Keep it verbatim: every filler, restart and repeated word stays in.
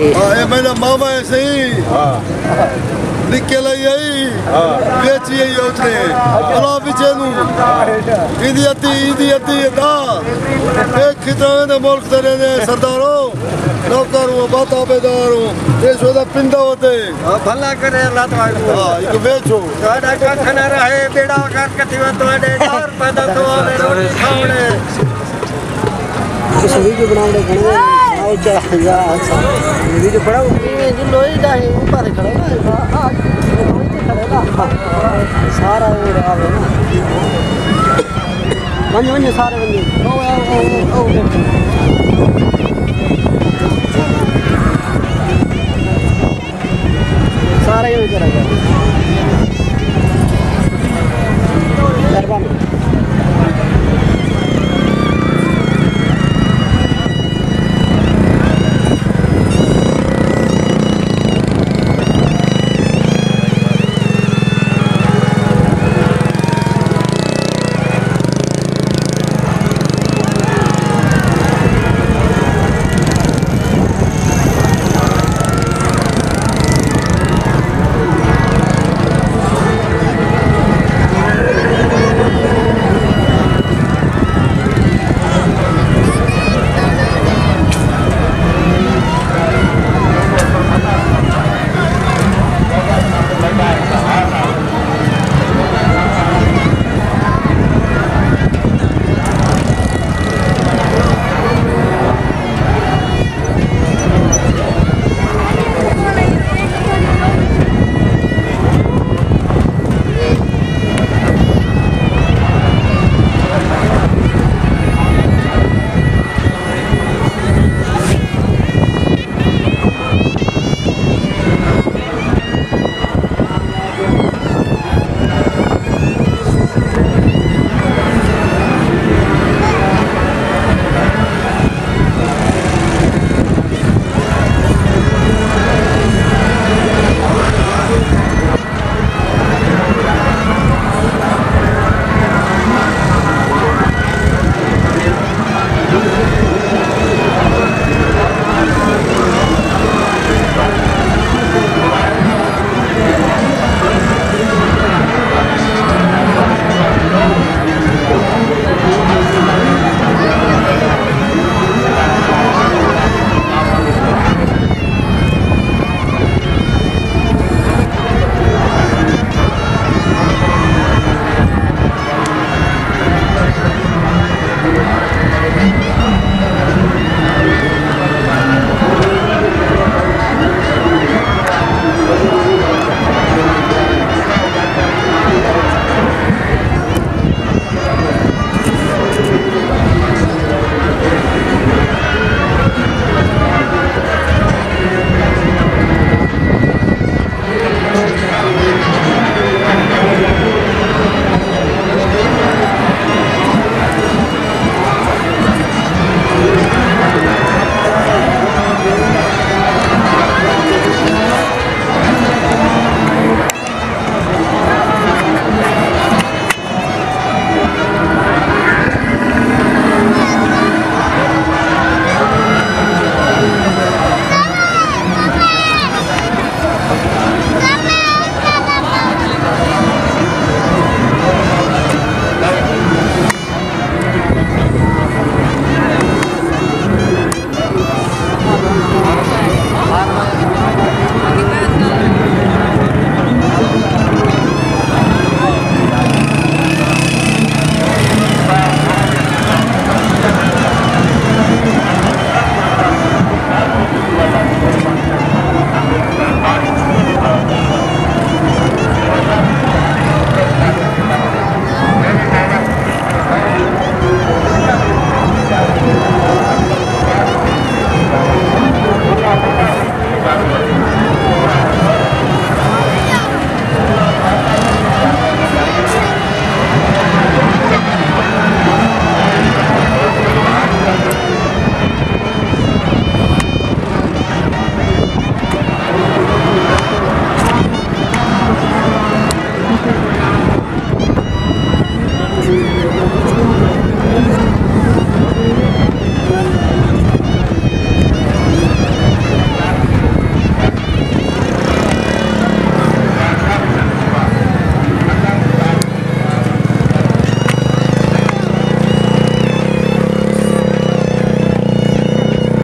ہاں، اے میݙا ماما ہے سہی۔ نکل آئی آئی، ویچی آئی اتنے۔ بلا وچے نوں۔ ایندی اتی، ایندی اتی ادا۔ اے کھتاویں دے ملک تے رہندے سردارو۔ نوکر ہوں، بات عابدار ہوں۔ اے سودا پندا ہوتے۔ بھلا کرے اللہ تبارک و تعالیٰ۔ ہاں، ایک ویچو۔ تہاݙا ککھ نہ رہے، بیڑا غرق تھیوے تہاݙے، ڈار پیدا تھیوے روٹی کھاوݨے۔ اس ویڈیو بناوݨے گھݨے آؤ چا یا اچھا۔ ویڈیو بڑا ہو گیا۔ یہ جو لوئی دا ہے، اوپر کھڑا نا، آ، آ، لوئی تے کھڑا نا۔ سارا وہ رہا ہے نا۔ ونڄ، ونڄ، سارے ونڄ۔ او، او، او، او، او۔